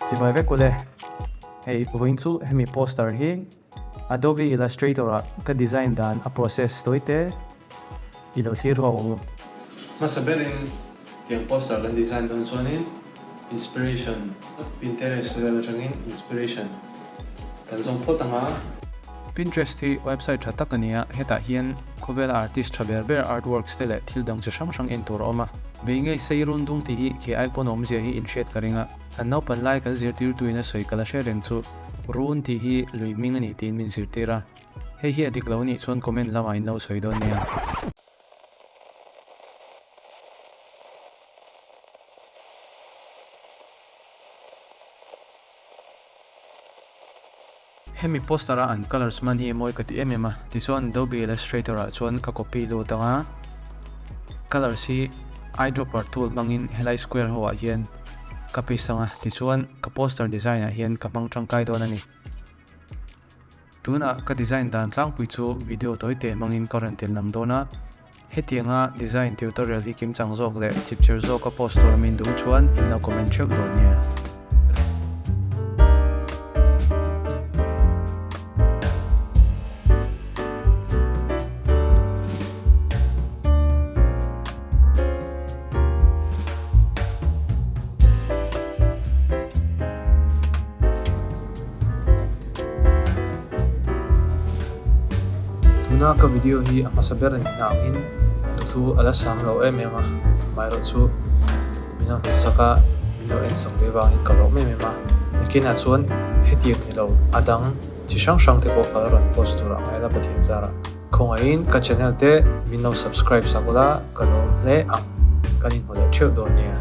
Chibai vek ule. Hei vawiin chu hemi poster hi Adobe Illustrator ah ka design dan a process tawi te i lo thlir ruak ang u. Hmasa berin tiang poster kan design dawn chuanin inspiration Pinterest vel atangin inspiration kan zawng phawt ang a. Pinterest hi website tha tak a ni a, hetah hian khawvela artist tha ber ber artworks te leh thil dang chi hrang hrang en tur a awm a. Bei ngei sei run dung tih hi khi ai pawn awmzia hi inhriat ka ring a, kan naupan lai kan zirtirtuin a sawi ka la hre reng chu run tih hi lui hming a ni tiin min zirtir a, hei hi a dik lo nih chuan comment lamah in lo sawi dawn nia. Hemi poster a an colours man hi mawi ka ti em em a, tichuan Adobe Illustrator ah chuan ka copy lut ang a, colours hi eyedropper tool hmangin helai square ho ah hian ka paste ang a, tichuan ka poster design ah hian ka hmang tangkai dawn a ni. Tunah ka design dan tlangpui chu video tawi teh hmangin ka rawn tel lam dawn a, hetianga design tutorial hi kimchang zawk leh chipchher zawka post tur min duh chuan in lo comment theuh dawn nia. Tuna ka video hi a hmasa ber a nih na angin duhthu a la sang lo em em a, amaherawhchu min lo hmuhsak a, min lo en sak ve vangin ka lawm em em a. Nakinah chuan hetiang ni lo a dang chi hrang hrang te pawh ka la rawn post tur ang ela Pathian zarah. Khawngaihin ka channel te min lo subscribe sak ula ka lawm hle ang, kan inhmu leh theuh dawn nia.